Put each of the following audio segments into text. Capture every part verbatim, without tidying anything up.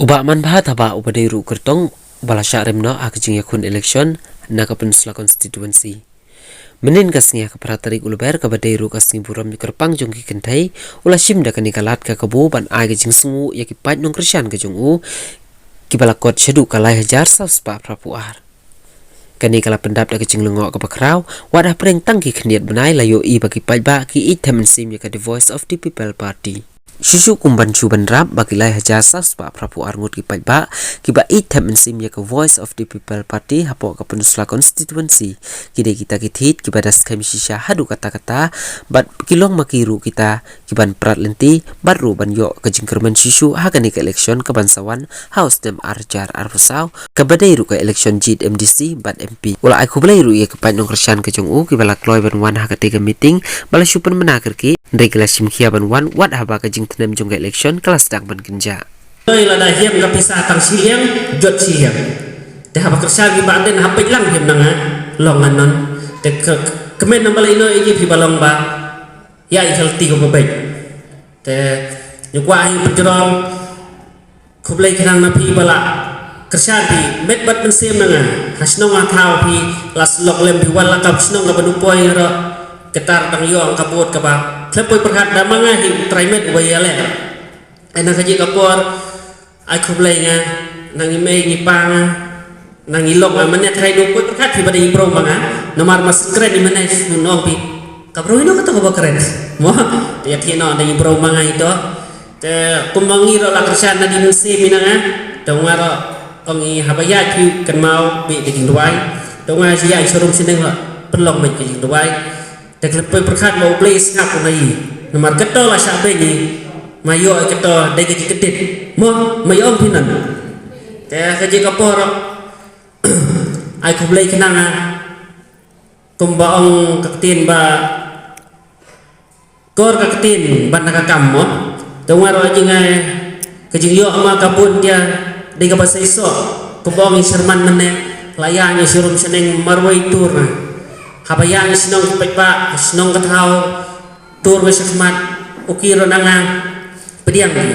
U Bah Manbha Thabah uba dei ruh u kyrtong uba la shah rem noh ha ka jingïakhun election na ka Peninsula Constituency. Mynhynnin ka sngi ha ka phra tarik u Lber kaba dei ruh ka sngi burom ïa ka kyrpang jong ki kynthei, u la shim da kane ka lad ka kabu ban ai ka jingsngewnguh ïa ki paid nongkyrshan ka jong u kiba la kot shaduh ka lai hajar saw spah phra phew ar. Kane ka la pyndap da ka jinglyngngoh kaba khraw, wat hapdeng tang ki khyndiat bnai la ïohi ba ki paidbah ki ïeit them mynsiem ïa ka The Voice of the People Party. Shuh shuh kum ban shu bynrap ba ki lai hajar saw spah phra phew ar ngut ki paidbah kiba ïeit them mynsiem ïa ka Voice of the People Party hapoh ka Peninsula Constituency, ki dei kita ki thied kiba da skhem shisha haduh katta katta, bad ki long ma ki ruh kita ki ban prat lynti bad ruh ban ïoh ka jingkyrmen shuh shuh ha kane ka election ka ban sa wan ha u snem ar hajar arphew saw, kaba dei ruh ka election jied M D C bad M P. U la ai khublei ruh ïa ki paid nongkyrshan ka jong u kiba la kloi ban wan ha katei ka meeting ba la shu pynbna kyrkieh, hynrei ki la shim khia ban wan wat haba ka jingtnem jong ka election ka la sdang ban kynjah. Oi, lada hiam ka pisa tang shiliang, jot shiliang. Te haba kyrshan ki ba dien ha peit lang hiam nang, eh, long anon. Te ka, ka, kmen nang ba la ino iji phi ba long ba ïa i khalti ko ba beit. Te ñu kwah hi pynjrong, khublei khnang na phi ba la kyrshan phi met bad mynsiem nang, ha shnong ha thaw phi la slok lem phi wan la ka shnong kaba nupoi ro. Katar dang ïoh ka bot kaba khlem poi pyrkhat da ma nga hi u trai met uba ïaleh. Ai nang ka jingkapor, ai khublei nga, nang i mei ngi pa nga, nang i lok nga, mane trai duk poi pyrkhat phi ba dei i bro ma nga, namar ma sngkren i mane shu nong phi. Ka bro ino kata kaba kren. Mo, te ïa thie no dei i bro ma nga ito. Te kum ma ngi ro la kyrshan na di mynsiem i na nga, te nga ro ong i haba ïa phi kynmaw bit da jingduwai. Te nga ïa i sharum shneng ro pynlong bit ka jingduwai. Te khlem poi pyrkhat ba U Blei sngap u na i. Namar kato la shah beiñ i. Ma ïoh kato dei ka jingkdit. Mo, ma ïoh ong phi nan. Te ka jingkapor. Ai khublei khnang a. Kumba ong ka ktien ba. Kor ka ktien ban na ka kam mo. Te nga ro jingai ka jingïoh ma ka bun dia dei kaba seisoh. Kumba ong i Sherman mynne la ïa ngi sharum shneng marwei tur na. Haba ïa ngi shnong ki paidbah, shnong ka thaw, tur ka shakhmat, u ki ro nanga pdiang ki.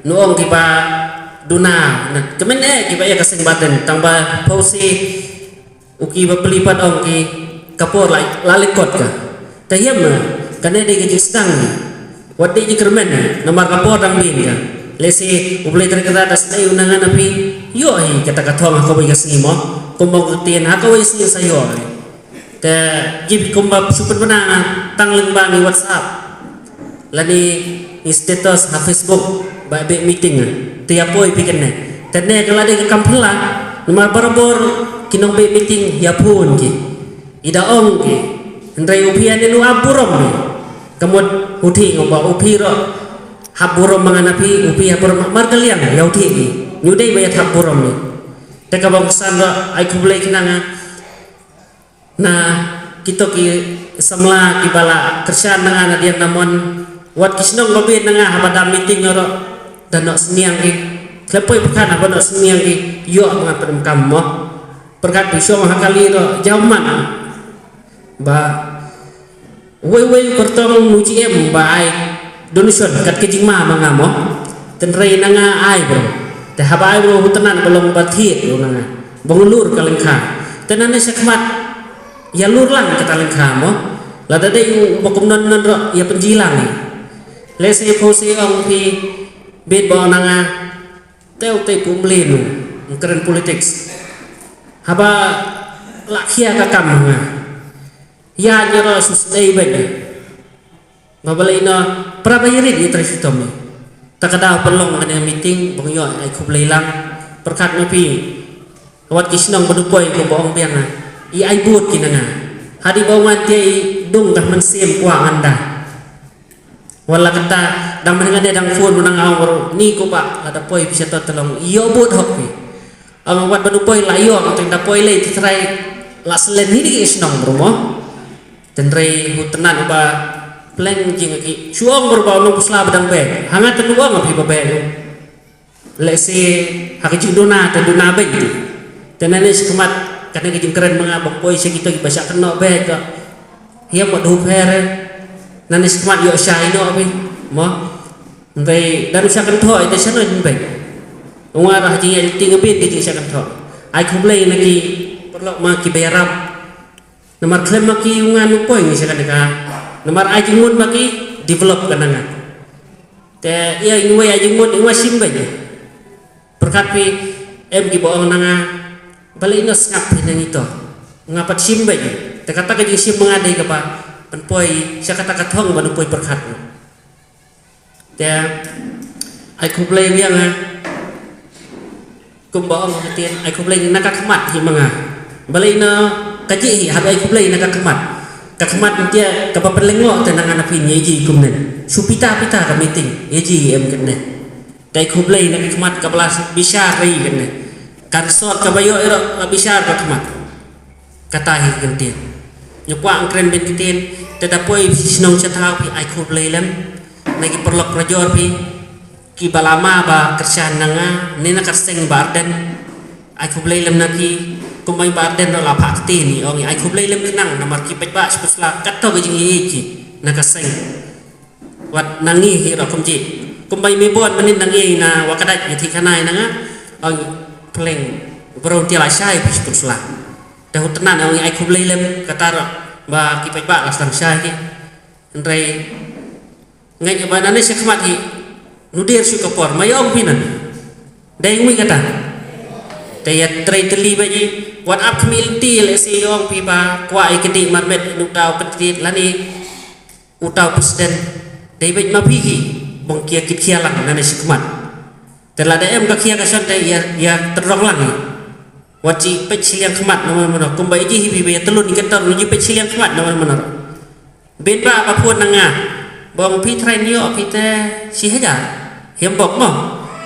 Nu ong ki ba duna na. Kemen eh ki ba ïa ka seng baten tang ba pausi u ki ba peli pat ong ki ka por la la likot ka. Te hiam na kane dei ka jingsdang ni. Wat dei jingkyrmen namar ka por dang bin ka. Lehse U Blei trai kata da sdei u nanga na phi. Ïoh hi kata ka thong ha kawei ka sngi mo. Kumba ka ktien ha kawei sngi sa ïoh hi. Te jip kumba shu pynbna tang lyngba ngi WhatsApp. Lane ngi status ha Facebook ba beh meeting. Te ïa poi phi kane. Te ne ka la dei ka kam phylla. Namar barabor ki nong beh meeting ïa phone ki. I da ong ki. Hynrei u phi ane nu ap burom ni. Ka mut u thi ngam ba u phi ro. Hap burom ma nga na phi, u phi hap burom mar ka liang ïa u thi ki. Nyu dei ba ïa hap burom ni. Te ka bang san ro ai khublei khnang a. Na kito ki samla ki ba la kyrshan na nga na diang na mon wat ki shnong ba bit na nga haba da meeting ro da noh sniang ki khlem poi pyrkhat haba noh sniang ki ïoh ma nga pyrkhat mo pyrkhat pi shong ha kali ro jauh man ba wei wei kyrtong nu ji em ba ai donation kat ka jingma ma nga mo. Tynrei na nga ai bro. Te haba ai bro u tnan ba long ba thied bro na nga. Ba ngulur ka lengkha. Te nane shakhmat ïa lur lang kata lengkha mo. Lada dei u ba kum non non ro ïa pynji lang. Lehse pho se ong phi bit ba na nga. Teu tei pum lenu. Kren politics. Haba la khia ka kam ma nga. Ïa nyero sus dei bek. Ba balei ino pra ba ïarit ïa trai shitom. Ta ka daw pynlong kane meeting bong ïoh ai khublei lang pyrkhat ma phi. Wat ki shnong ba dupoi ko ba ong biang a. I ai bud ki na nga. Hadi ba wan te i dung dah mynsiem kwah nganda. Wala kata dang men ngane dang phone nang aw baru ni ko ba lada poi pisa to telong ïoh bud hok phi. Ang wat ba dupoi la ïoh ang teng dapoi lei ki trai la selen hi di ki shnong bro mo. Tynrei hu tnan ba pleng jing ki shu ong bro ba nong pusla ba dang bek. Hanga tenu ong phi ba bek. Lehse ha ka jingduna te duna bek di. Te nane shi khmat kane ka jingkren ma nga ba poi shi kito ki ba sha kano bek ka. Hiam wat hu pher. Nane shi khmat ïoh sha ino bek. Mo. Ngai dan sha kan tho ite sha no bek. Ong nga ruh ha jingïaid lynti nga bieit ka jingshah kynthoh. Ai khublei na ki paralok ma ki ba ïarap. Namar khlem ma ki ong nga ym poi ngi sha kane ka. Namar ai jingmut ma ki develop ka na nga. Te ïa ong wei ai jingmut ong wei shim beit. Pyrkhat phi em ki ba ong na nga. Balei ino sngap phi na ngi to. Nga pat shim beit. Te kata ka jingshim ma nga dei kaba pynpoi sha kata ka thong ba pynpoi pyrkhat. Te ai khublei biang ha. Kumba ong ka ktien ai khublei na ka khmat hi ma nga. Balei na ka jingïaid hi hap ai khublei na ka khmat. Ka khmat ntia kaba pynlyngngoh te na nga na phi ngi ïaid kumne. Shu pita pita ka meeting ïaid em kumne. Te ai khublei na ka khmat kaba la bishar ri kumne. Kan sot kaba ïoh ïoh bishar ka khmat. Kata hi ka ktien. Ngi kwah ban kren beit ka ktien, te da poi sha shnong sha thaw phi ai khublei lem. Na ki paralok parajor phi, ki ba la ma ba kyrshan na nga, ne na ka seng Bah Ardent. Ai khublei lem na ki, kumba Bah Ardent ruh la phah ktien hi, ong ai khublei lem khnang, namar ki paidbah sha Pynursla, kato ka jingïaid ki, na ka seng. Wat na ngi hi ruh kumjuh. Kumba i Mebon mynnin na ngi na Wahkadait ngi thikana na nga. Ong pyrshang briew ntia la shai phi sha Pynursla. Te hutna na ong ai khublei lem kata ruh ba ki paidbah la sdang shai ki. Hynrei ngeit ba nane sha khmat hi. Nudir shu ka por ma ïa ong phi nan. Dei ngui kata. Te ïa trei tylli ba ji. Wat ap khmih lynti lehse ïa ong phi ba kwah ïa ka dih marmet nu tau ka dih lane. Uta u president dei beit ma phi hi bong kia kit khia lang nane shi khmat. Te lada em ka khia ka shon te ïa ïa tyrong lang. Wat shi peit shiliang khmat na mano mano kumba iji hi bi ïa tylun ka tor iji peit shiliang khmat na mano mano. Bin ba ba phone na nga bong phi trai nio phi te shi hajar. Hiam bok mo.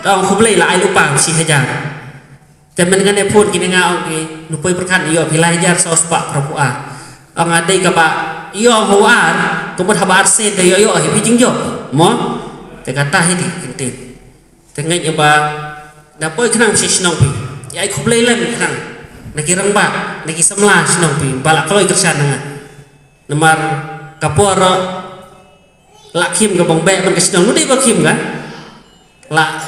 Tong khublei la ai lupa shi hajar. Te men ngan ïa phone kine nga ong ki nu poi pyrkhat ïoh phi lai hajar saw spah phra phew ar. Ong nga dei kaba ïoh hawar kumut haba ar sen te ïoh ïoh hi phi jingjop. Mo? Te kata hi dei ktien. Te ngeit ba da poi khnang shi shnong phi. Ïa ai khublei lem khnang. Na ki rangbah, na ki samla shnong phi ba la kloi kyrshan na nga. Namar ka por la khim ka bong beh man ka shnong nu dei ba khim ka. La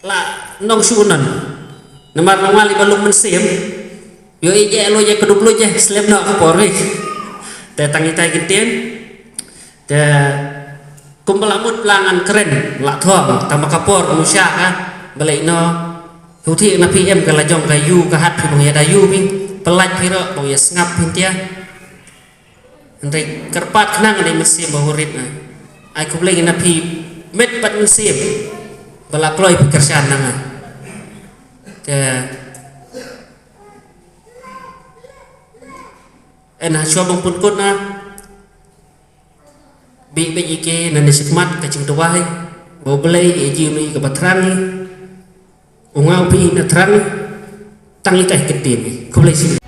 la nong shu nan. Namar nong wali ba lum mynsiem. Yo i je lo je kedup lo je slem no ka por ri. Te tang itai ktien. Te kum ba la mut la ngan kren la thong tang ba ka por nu sha ka. Balei no. Huti na phi em ka la jong ka yu ka hat phi bong ïa da yu phi. Pelaj phi ro bong ïa sngap phi tia. Hynrei kyrpad khnang dei mynsiem ba hurit na. Ai khublei na phi met pat mynsiem ba la kloi phi kyrshan na nga. Te en ha shuwa bang pun kut na. Bi bi ike na ne shikmat ka jingduwai. Ba Blei e ji mi ka bathrang. Ungau phi na thrang. Tang ita ktien. Khublei shi.